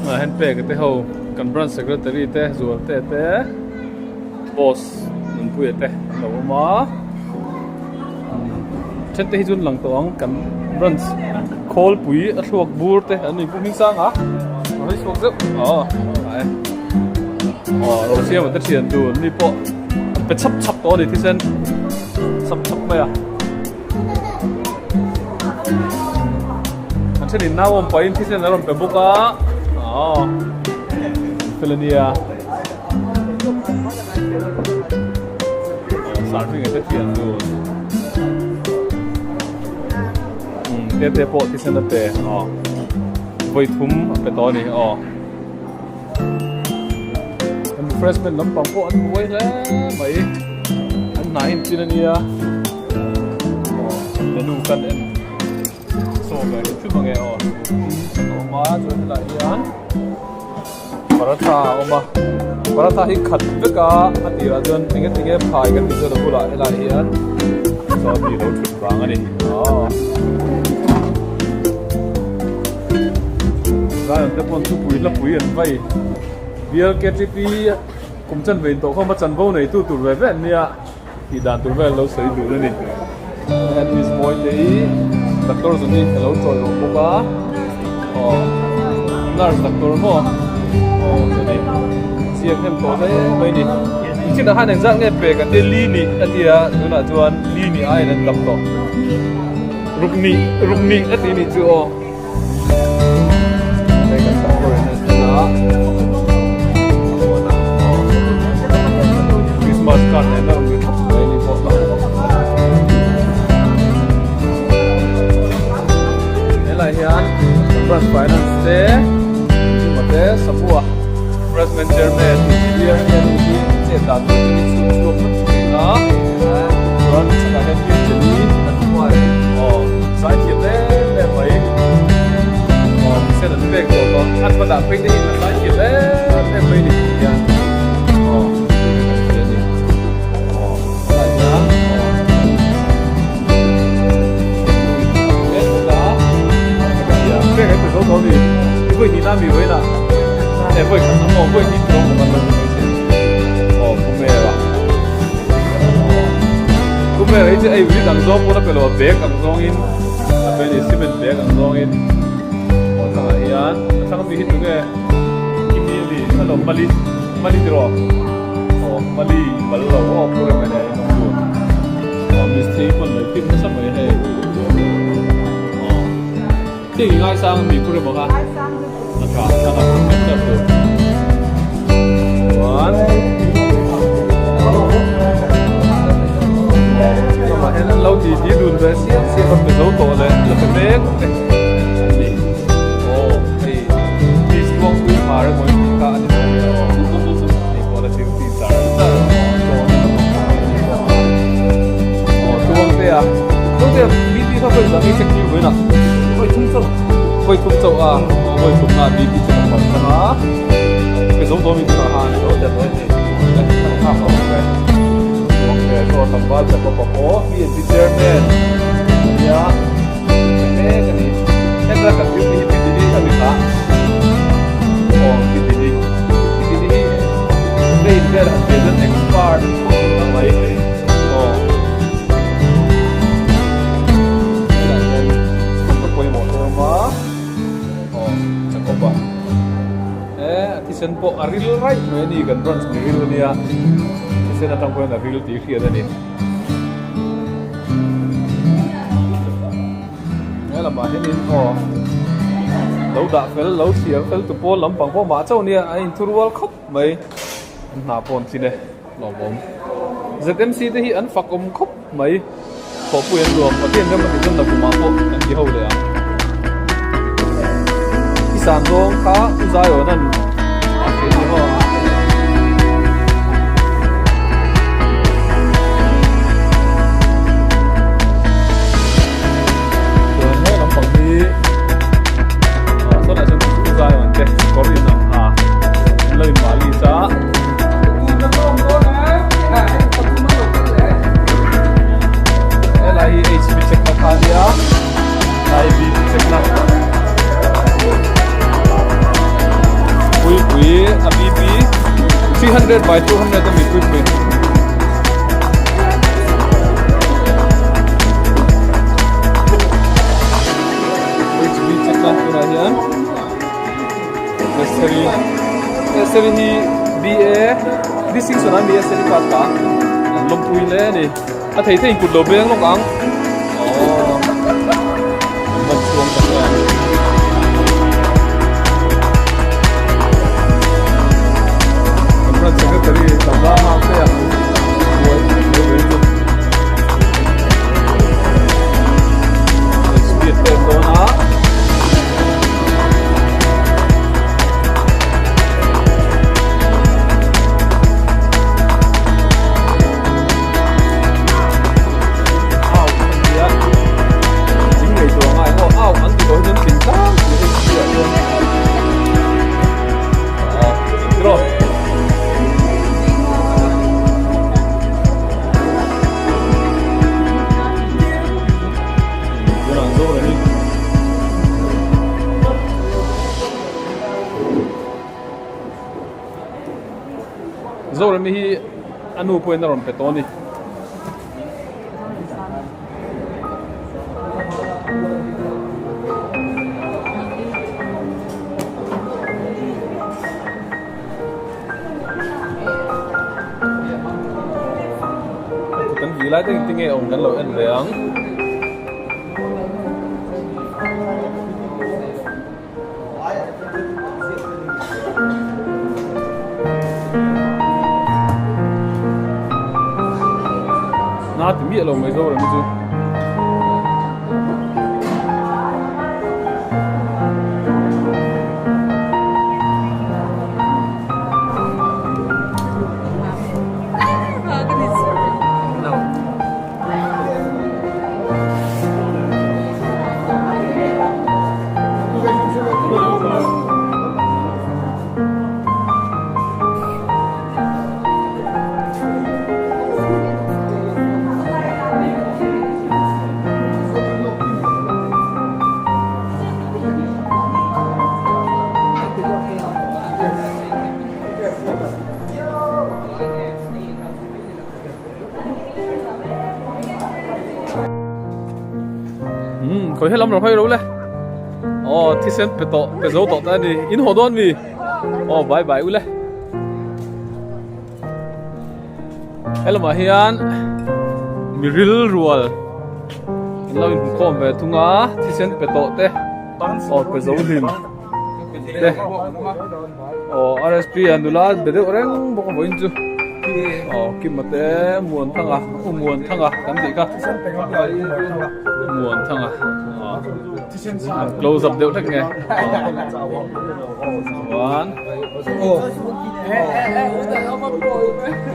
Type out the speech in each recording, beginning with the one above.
Ah hen pek te ho kan branch secretary te Zualte te boss Nunpuia te an lo awm a then te hi chu an lang tawh ang kan branch khawlpui a thluak bur te an ni pum hming sang a a hawi chhuak zeuh aw aw Rosiama te thian tur an ni pawh an pe chhap chhap tawh a ni thisen chhap chhap mai a. A thenin nau awm pahin thisen a rawn pe bawk a aw fel a nia sarhring te thian dun te te pawh thisen a pe aw vawi thum a pe tawh a ni aw refreshment lampang pawh an buai hle mai an hnah in chin a nia aw menu kan en chaw ve hi thim ange aw an awm a chuan helai hian paratha a awm a paratha hi khat vek a a tirah chuan enge tinge phai kan tih chuan a bulah helai hian chaw mi lo thut vang a ni aw. Zion te pawn thupui hlapui an vai bial KTP kum chan vein tawh khawm a chanvo nei tu tur ve ve an nia tih dan tur vel lo sawi dun a ni. Heng Miss Mawi te hi doctor zawni a lo chawi awm bawk a aw nurse doctor maw aw chuan chiang hnem tawh hle mai a ni. Chinah khan engzat nge pek an tia li nih a tia tunah chuan li nih aiin an tam tawh. Rukni rukni a tih nih chu aw. Hei kan sakawr in a thlen a. Christmas card nen a rawn ri thap mai ni pawh. Helai hian Branch Finance te Juma te Samua President Chairman Engineer hian hi chet dan tur te hi chhun chhuak vek thin a chuan chhakah hian Miss Jenny an hmuai aw zai thiam em em mai aw thisen an pek tawh tawh an va dah phei te hi an zai thiam em em mai ni hian aw kan hria a ni aw helai hian aw pek an ti zo tawh a ni i vawi hnih na mi vawiin ah e vawi khat aw vawi hnih tih rawng kan lo ti mai che aw Kumera Kumera hi chu ei ui dang zawng pawn a pe lo a bag ang zawngin a pe a ni cement bag ang zawngin aw thlang ah hian a thlang ami hi tunge kimi a ni a lo mali mali tiraw aw mali mal lo aw pu rem ene in awm dun aw mistri pawn lo hlim nasa mai hei aw thing i ngaisang ami pu rem ang a a tha a tha kan tap tur chuan chungah hian an lo ti ti dun ve siam siam a pe zo tawh leh la pe mek te an ni aw hei fish tluang pui hmar emaw in tih kha a ni dawn nia aw hei pawh la duty char char aw chaw na aw tluang te a tluang te a bt kha vawi zah nge check tir vawiin ah vawi thum chauh vawi thum chauh a aw vawi thum na bt check a pawh chang a pe zo dawn in tih kha a ni dawn Chairman nia mek a ni hetlai kan duty hi Pitini a ni ta aw Pitini Pitini hi train vel han ve chuan expert khawp mai aw helai hian ka pawimawh te awm a aw Jacob a e a thisen pawh a ril raih mai a ni kan branch mi ril a nia thisen atang pawh hian a ril tih hriat a ni. He lamah hianin aw lo dah fel lo thliar fel tu pawl lampang pawh mah chauh nia a inthurual khawp mai an hna pawh an chin e hlauhawm ZMC te hi an fak awm khawp mai thawhpui an nuam pathian rem a tih chuan nakumah pawh an ti ho leh ang i san zawng kha u zaiawn an a hria ni maw. Chuan he lampang hi ah sawnah chuan u zaiawn te kawr in ang ha an lo in malis a. Helai hi HB check na kha a nia IB check na. 300 by 200 a mi puipui. HB check na tunah hian Esther-i Esther-i hi BA distinction a ni Esther-i pass ta an lawmpui hle a ni a thei thei in kut lo beng lawk ang aww an van chhuang tak em. Kan secretary Tamba Hangte a buai buai chu. Speed pek dawn a. Au an ti a. Ding ngei tur a ngai maw? Au an ti lo hi chuan tling tlang tih hei chu ah chuan. Ah, tiraw. Tunah an zo reng i. Zoremi hi a nu pawhin a rawn pe tawh a ni. Kan vui lai te engtin nge awm kan lo en ve ang. Na ti miah lo mai Zoram hi chu. Umm khawi helam rawh hawi ro le aw thisen pe tawh pe zo tawh ta ani in haw dawn mi aw bye bye ule helamah hian mi ril rual an lo inhmukhawm ve thung a thisen pe tawh te aw pe zo hlim te aw rsp a nula be deuh reng bawk a vawiin chu aw kima te muan thanga u muan thanga kan tih kha muan thanga aw close up deuh hlek nge chuan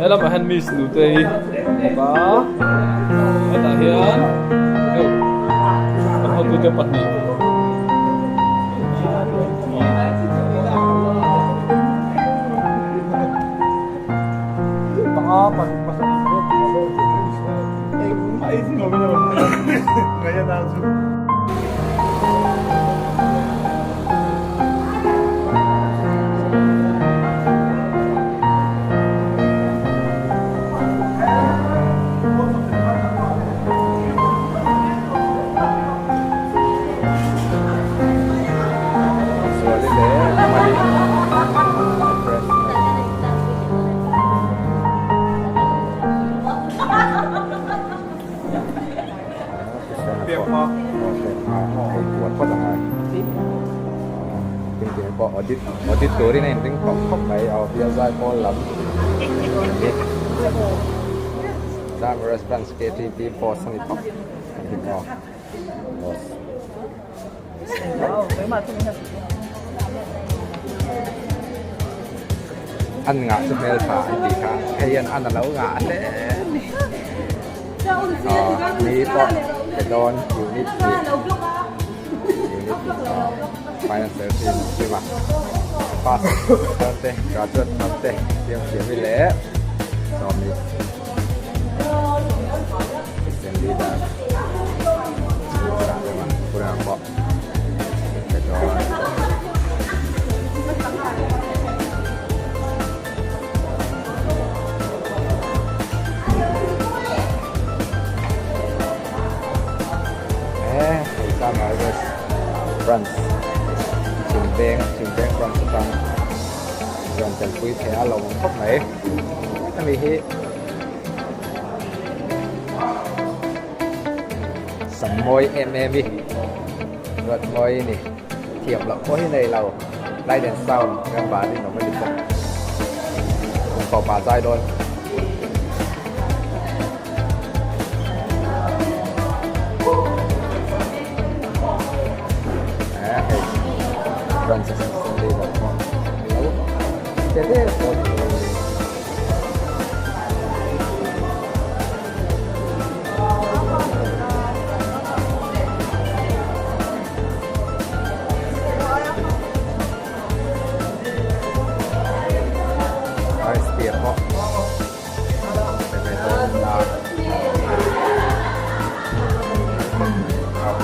helamah hian miss nute hi a awm a hetah hian heuh kan hotute pahnih. Zuali leh Mali refreshment. Audit audit turin a inring khawp khawp mai aw bial zai pawl lam Dark Branch KTP boss a ni phawt ang hi maw. An ngah chu hmel tha an tih kha hei hian an alo ngah hle ni aw ni pawh pe dawn unit hnih unit financial team team a pass thar te graduate thar te siam siam hi leh sawmni. Chhimveng branch atang rawn telpui thei a lawmawm khawp mai. Hemi hi sam mawi em em i ruat mawi a ni. Thiam loh pawh hi nei lo light and sound member rinawm a ni bawk. Kum tawpah zai dawn.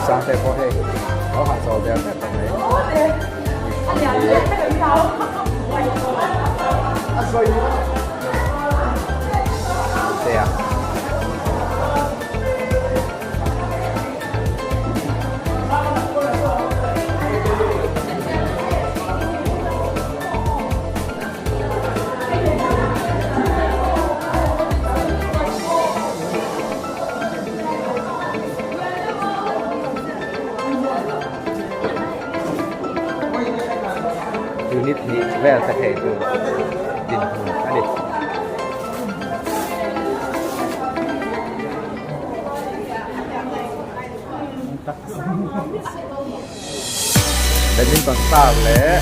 Sangte pawh hei lo hahchawl der der tawh mai. Tea. Unit hnih vel ta thei tur dinhmun a ni. Badminton star leh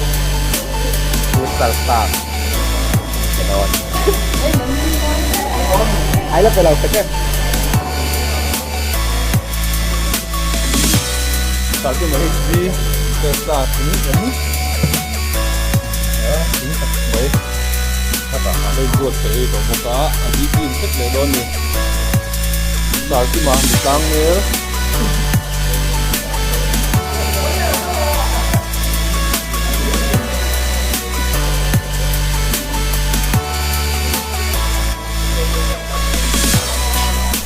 futsal star ka dawn. Ai la pe lo tak e. Star chu mai hei chi star thing em thing tak mai hei buat theih ei tawh bawk a a bik in vek leh dawn a ni star chu mahni tlang hmel.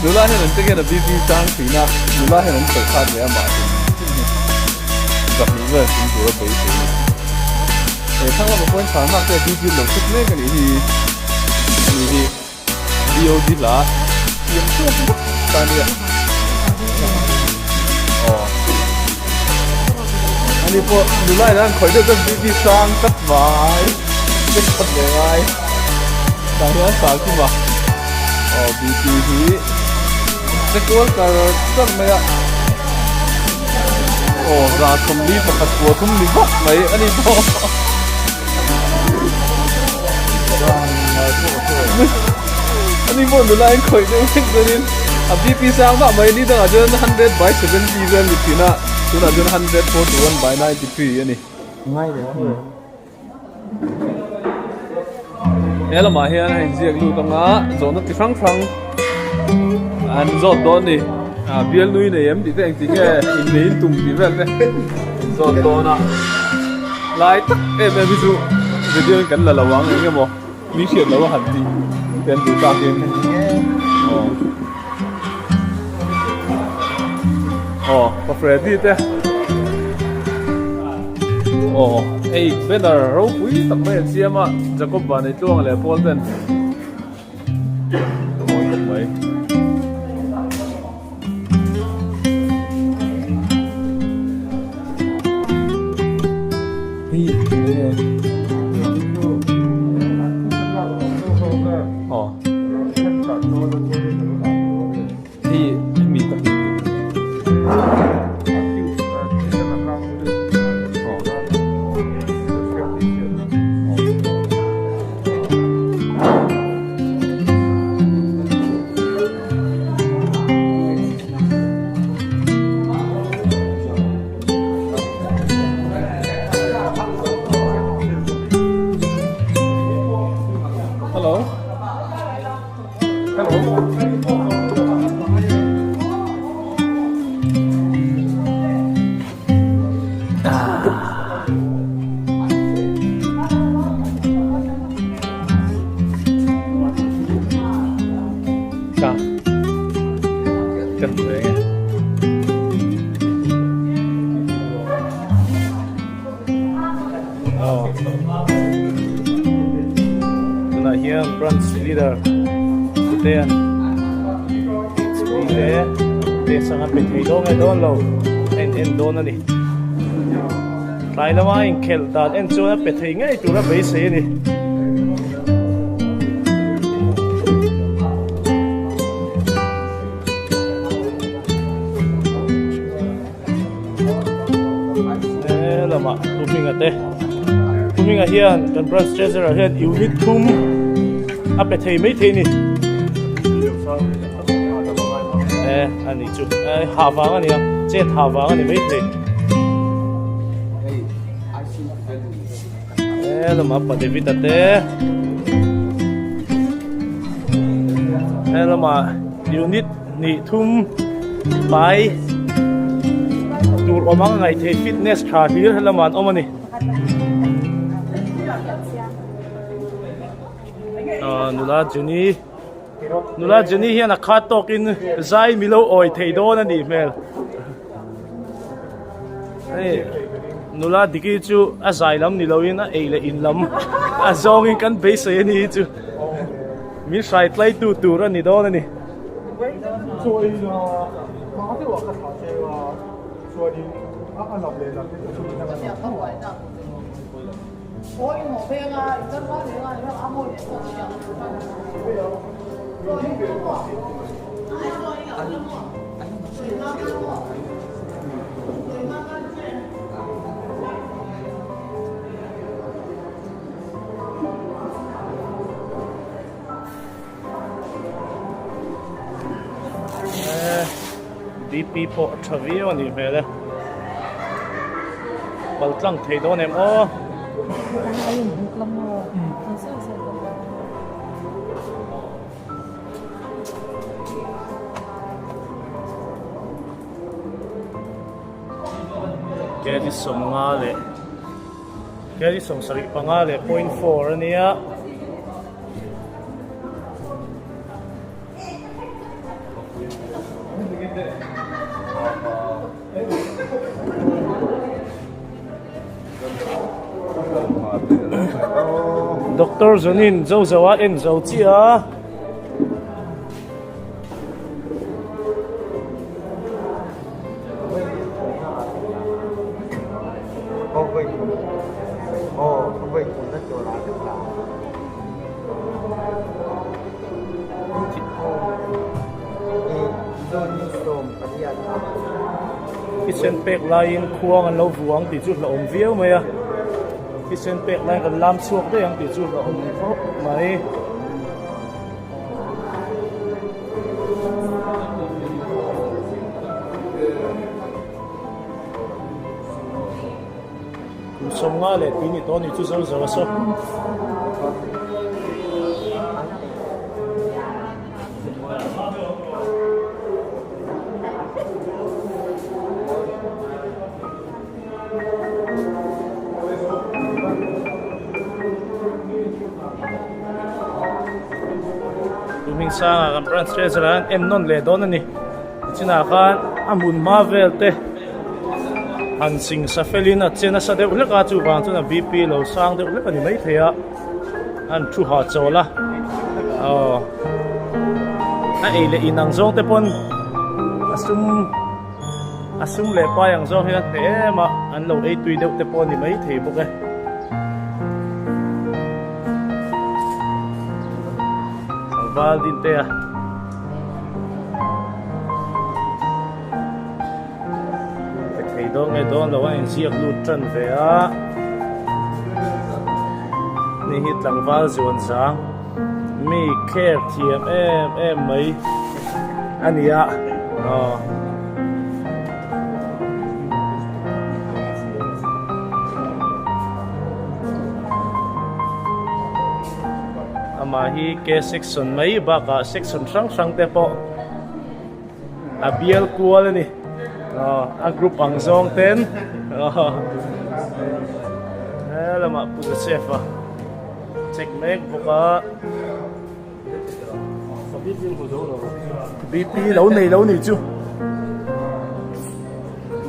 Nula hian an ticket a BP chang thin a, nula hian an sawi khat leh a mah hrim hrim hi zahnih vel thing tur a beisei a ni. He thlang lama pawhin chhang hak te a BP lo chhuk mek a nih hi a ni hi. DOD hla thiam tawk vak ta nia. Aw. Ani pawh nula in an khawih deuh chuan BP sang tlat mai. Check khat ve ngai. Tah hian sal kim a. Aw BP hi check kual kar kar mai a. Aw 140 pakhat thum ni vak mai ani pawh. Ani pawh nula in khawih deuh vek chuanin a BP sang vah mai ni dangah chuan 100/70 vel ni thin a tunah chuan 141/93 a ni. He lamah hian a inziak lut anga zawhna ti hrang hrang an zawt dawn a ni bial nui nei em tih te engtin nge innei in tum tih vel te an zawt dawn a. Lai tak em em hi chu video in kan la lo ang eng emaw mi hriat lo a han tih te an duh takin aw aw pa Freddy te aw hei banner ropui tak mai an siam a Jacob Vanneitluanga leh Paul ten mawi khawp mai. Aw tunah hian branch leader Putea'n HP te test anga pe thei dawn nge dawn lo a in en dawn a ni. Tlai lama a inkhelh dan en chuan a pe thei ngei tur a beisei a ni. He lamah Pu Hminga te Pu Hminga hian kan branch treasurer hian unit thum a pe thei mai thei a ni e a ni chu e hah vang a ni a chet hah vang a ni mai thei he lamah Pa David-a te he lamah unit Hnih thum pai tur awm ang ngaih theih fitness tha hlir helamah an awm a ni. Aaa nula Jenny nula Jenny hian a khat tawkin zai milo awi thei dawn a nih hmel. Hei nula Diki chu a zai lam ni loin a ei leh in lam a zawngin kan beisei a ni hi chu min hrai tlai tu tur a ni dawn a ni. BP pawh a tha viau a nih hmel e pal tlang thei dawn em aw. Keli sawmnga leh keli sawmsarih panga leh point four a nia. Doctor Zunin zo zo a en zo chiah a. Thisen pek laiin khuang an lo vuang tih chu hlauhawm viau mai a thisen pek laiin kan lam chhuak daih ang tih chu hlauhawm khawp mai. Kum sawmnga leh tui ni tawh a ni chu zo zo a saw. Hming sanga kan branch treasurer an en nawn leh dawn a ni chinah khan a hmun hma vel te han sing sa felin a che nasa deuh hlek a chuvang chuan a bp lo sang deuh hlek a ni maithei a an thu hah chawl a aw a ei leh in ang zawng te pawn a sum a sum leh pai ang zawng hian a hneh em a an lo ei tui deuh te pawh a ni maithei bawk e. Tlangval din te a. Pe thei dawn nge dawn lo a inziak lut tan ve a. Ni hi tlangval zuan zang mi care thiam em em mai a ni a. Aw. Amah hi K section mai bakah section hrang hrang te pawh a bial kual a ni aw a group ang zawng ten aw he lamah Pu Joseph a check mek bawk a BP lo nei lo ni chu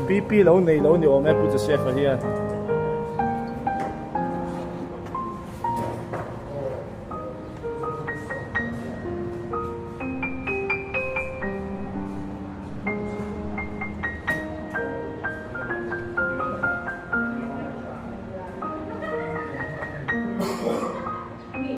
BP lo nei lo ni awm e Pu Joseph a hian.